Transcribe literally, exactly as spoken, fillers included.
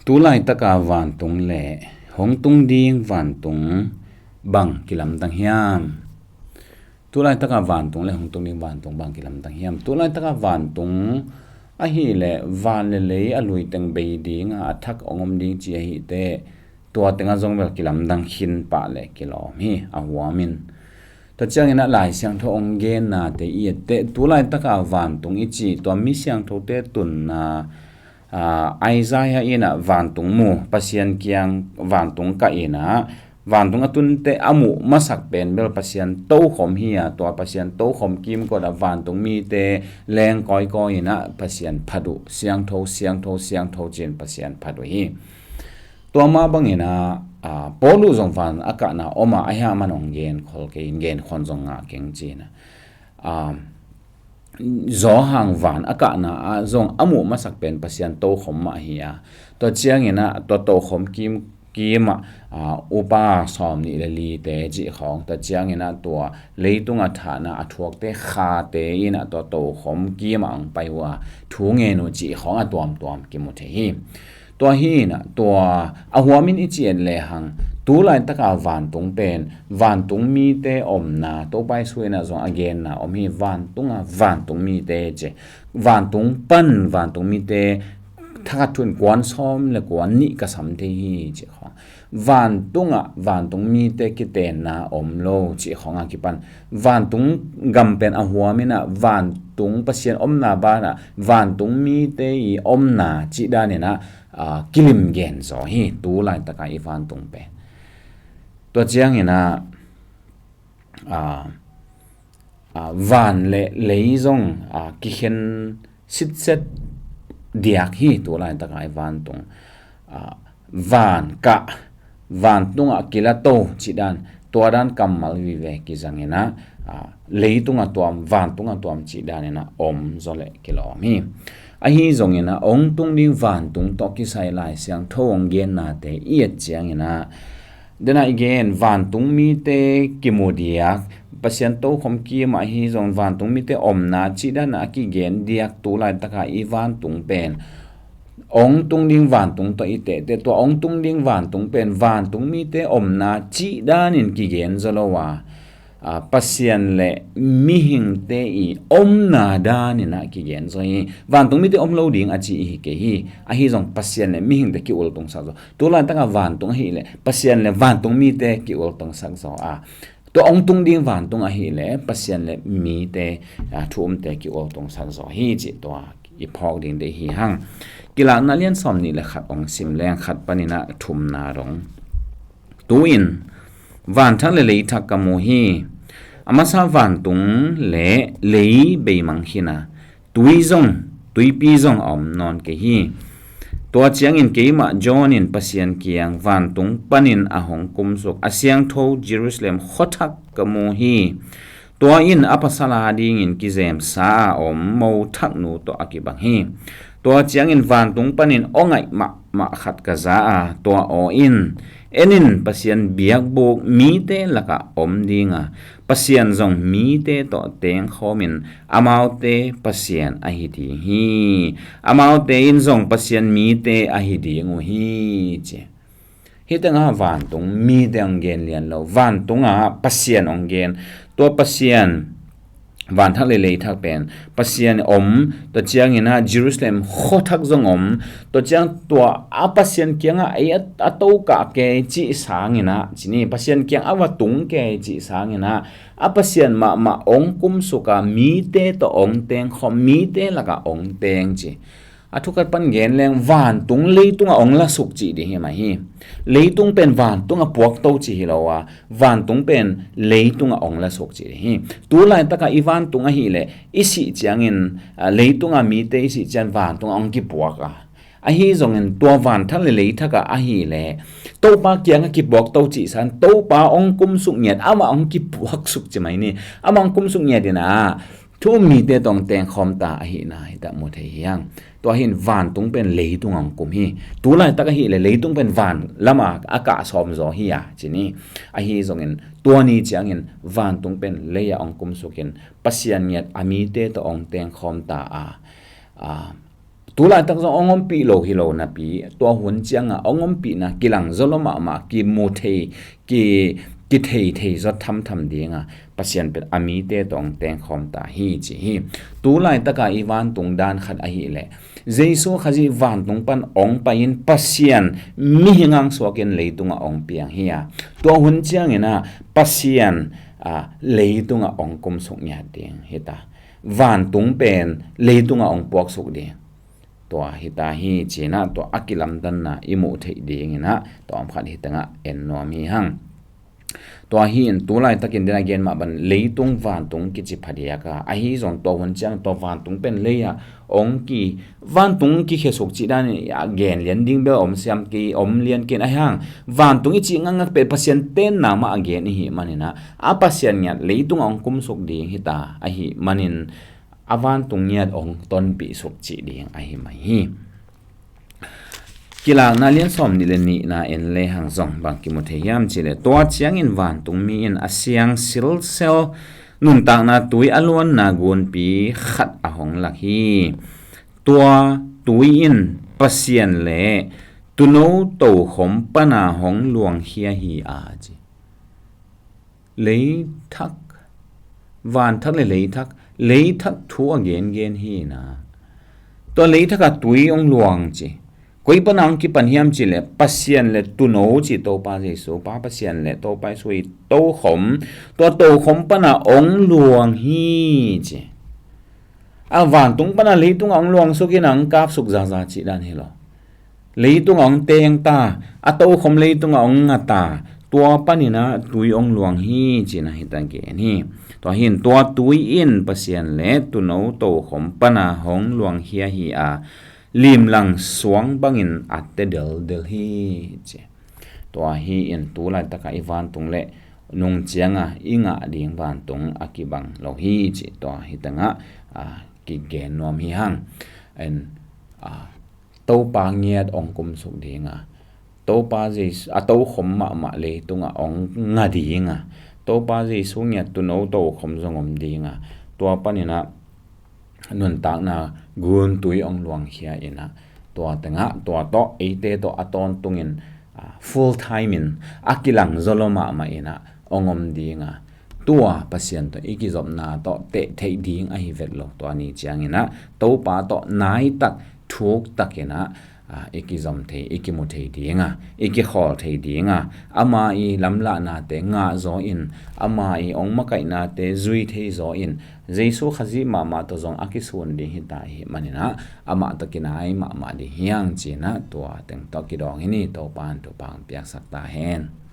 Tu laitaka vantung le hong tung ding vantung bang kilamdang hiam? Tu laitaka vantung le hong tung ding vantung bang kilamdang hiam? Tu laitaka vantung ahih leh van le lei a lui teng bei ding a, a thak hong om ding ci ahih teh, tua tengah zong bel kilamdang khin pah le kilawm hi, a huam in. Tua ciangin ah Lai Siangtho hong gennate i et teh, tu laitaka vantung i cih tua mi siangthote tunna, aa, Isaiah in ah vantung mu, Pasian kiang vantung kah in ah, vantung a tun teh a muh masak pen bel Pasian tokhom hi a, tua Pasian tokhom kimkot ah vantung mite leng kawikawi in ah Pasian phat uh, siangtho, siangtho, siangtho ci-in Pasian phat uh hi. Tua mah bangin ah, aa, Paul uh zong van a kahna om a, ahi hang aman hong genkhol kei in, genkholh zong ngah keng ci-in ah. Aa, Johan van a kahna ah zong a muh masak pen Pasian tokhom mah hi a. Tua ciangin ah tua tokhom kim, kim ah, aa, upa sawmnih le lite cih khawng, tua ciangin ah tua leitung a thahna a thuakte khate in ah tua tokhom kim ah hong pai uh a, thu ngen uh cih khawng a tuamtuam kimu thei hi. Tua hi in ah, tua a huamin i ci et lehang, tu laitaka vantung pen, vantung mite omna, Topa Jesu in ah zong a genna om hi, vantunga vantung mite ci. Vantung pan vantung mite, thakhat thu in kuan sawm le kuan nih ka sam thei hi ci khawng. Vantunga vantung mite kitenna om lo ci khawng a kipan, vantung gam pen a huamin ah, vantung Pasian omna banah vantung mite i omna cih danin ah, aa, kilim gen zaw hi, tu laitaka i vantung pen. Tua ciangin ah, aa, aa, van le lei zong, aa, kikhen sitset diak hi, tu laitaka i vantung. Aa, van kah, vantungah kilato cih dan, tua dan kammal vive kizangin ah, aa, leitunga tuam, vantunga tuam cih danin ah om zaw le kilawm hi. Ahi zongin ah, hong tung ding vantung tawh kisai Lai Siangtho hong gennate i et ciangin ah, dena i gen, vantung mite kimu diak, Pasian tokhom kim ah ahi zong vantung mite omna cih dan a kigen diak tu laitaka i vantung pen, hong tung ding vantung tawh i tehteh, tua hong tung ding vantung pen vantung mite omna cih danin kigen zaw lo a, aa, Pasian le mihingte i omna danin ah kigen zaw hi. Vantung mite om lo ding a ci i hi kei hi. Ahi zong Pasian le mihingte ki-ultungsak zaw. Tu laitaka vantung ahih leh Pasian le vantung mite ki-ultungsak zaw a, tua hong tung ding vantung ahih leh Pasian le mite, aa, thu umte ki-ultungsak zaw hi cih tua i phawk ding deih hi hang. Kilakna lian sawmnih le khat hong sim leng, khat panin ah thumna dong. Tu-in vanthak le leithak ka mu hi. A masa vantung le lei beimang khin a, tui zong, tuipi zong a om nawn kei hi. Tua ciangin keimah John in Pasian kiang vantung panin a hong kumsuk a siangtho Jerusalem khuathak ka mu hi. Tua in a pasal adingin kizemsa a om mo thaknu tawh a kibang hi. Tua ciangin vantung panin aw ngaih mahmah khat ka za a, tua aw in, en in, Pasian biakbuk mite lakah om ding a, Pasian zong mite tawh tengkhawmin amaute Pasian ahi ding hi. Amaute in zong Pasian mite ahi ding uh hi, ci. Hih tengah vantung mite hong gen lian lo. Vantungah Pasian hong gen. Tua Pasian, vanthak le leithak pen Pasian om, tua ciangin ah Jerusalem khuathak zong om. Tua ciang tua a Pasian kiangah ei a, a tokah kei cih sangin ah, ci ni, Pasian kiang a va tung kei cih sangin ah, a Pasian mahmah hong kumsuk a, mite tawh hong tengkhawm, mite lakah hong teng, ci. A thukhat pan gen leng, vantung leitungah hong lasuk cih ding hi mah hi. Leitung pen vantung a puakto cih hi lo a, vantung pen leitungah hong lasuk cih ding hi. Tu laitakah i vantung ahih leh, i sih ciangin, aa, leitungah mite i sih ciang vantungah hong kipuak a. Ahi zongin tua vanthak le leithakah ahih leh, Topa kiangah kipuakto cih san, Topa hong kumsuk ngiat, amah hong kipuaksuk ci mai ni. Amah hong kumsuk ngiat in ah, thu um mite tawh hong tengkhawm ta ahihna hi ta mu thei hi hang. Tua hi in vantung pen leitung hong kum hi. Tu laitak ahih leh leitung pen van lamah a kah sawm zaw hi a, ci ni. Ahi zongin tua ni ciangin vantung pen lei ah hong kumsuk in Pasian ngiat a mite tawh hong tengkhawm ta a, a, Tulaitak zong hong ompih lo hi lo napi, tua hun ciangah hong ompihna kilang zaw lo mahmah, kimu thei, ki, kithei thei zaw thamtham dingah Pasian pen a mite tawh hong tengkhawm ta hi ci hi. Tulaitakah i vantung dan khat ahih leh Jesu Khazih vantung pan hong pai-in Pasian mihing hong suakin leitungah hong piang hi a, tua hun ciangin ah Pasian, ah, leitungah hong kumsuk ngiat ding hi ta. Vantung pen leitungah hong puaksuk ding. Tua hi ta hi ci-in ah tua a kilamdanna i muh theih dingin ah tua om khat hi tengah en nuam hi hang. Tua hi in tulaitakin den a gen mah bang leitung vantung kici phadiak a, ahi zong tua hun ciang tua vantung pen lei ah hong ki, vantung kikhiasuk cih dan in a gen lian ding bel om siam ki, om lian kin ahi hang. Vantung i cih ngakngak pen Pasian tenna mah a gen i hih manin ah, a Pasian ngiat leitungah hong kumsuk ding hi ta ahih manin a vantung ngiat hong tonpih suk cih ding ahi mai hi. Kilakna lian sawm nih le nihna en le hang zong bang kimu thei hiam cih leh, tua ciangin vantung mi in a siang silsel nuntakna tui a luanna gunpi khat a hong lak hi. Tua tui in Pasian le tuuno tokhom pana hong luangkhia hi a ci. Leithak, vanthak le leithak, leithak thu a gengen hi na. Tua leithak a tui hong luang ci. Koi pana hong kipan hiam cih leh Pasian le tuuno ci Topa Jesu, Pa Pasian le Topa Jesu i tokhom, tua tokhom pana hong luang hi ci. A vantung pana leitungah hong luangsuk in hong kapsuk zaza cih dan hi lo. Leitungah hong teng ta, a tokhom leitungah hong nga ta, tua panin ah tui hong luang hi ci-in ah hi ta gen hi. Tua hi in tua tui in Pasian le tuuno tokhom pana hong luangkhia hi a, limlang suang bangin a te deldel hi ci. Tua hi in tulaitakah i vantung le nung ciangah i ngah ding vantung a kibang lo hi ci. Tua hi tengah, ah, kigen nuam hi hang. En, ah, Topa ngiat hong kumsuk ding a, Topa Jesu, a tokhom mahmah leitungah hong nga ding a, Topa Jesu ngiat tuuno tokhom zong om ding a, tua panin ah nuntakna guntui hong luangkhia in ah, tua tengah, tua tawh, eite tawh a tawntungin, ah, full time in a kilang zaw lo mahmah in ah hong om ding a, tua Pasian tawh i kizopna tawh teh theih ding ahi vet lo. Tua ni ciangin ah Topa tawh naitak thuktak in ah, ah, i kizom thei, i kimu thei ding a, i kikhawl thei ding a, ama i lamlahnate ngah zaw in, ama i hong makaihnate zui thei zaw in, Jesu Khazih mahmah tawh zong a kisun ding hi ta ahih manin ah, amah tawh kinai mahmah ding hi hang ci-in ah tua teng tawh kidawng hi ni. Topa in thupha hong piaksak ta hen.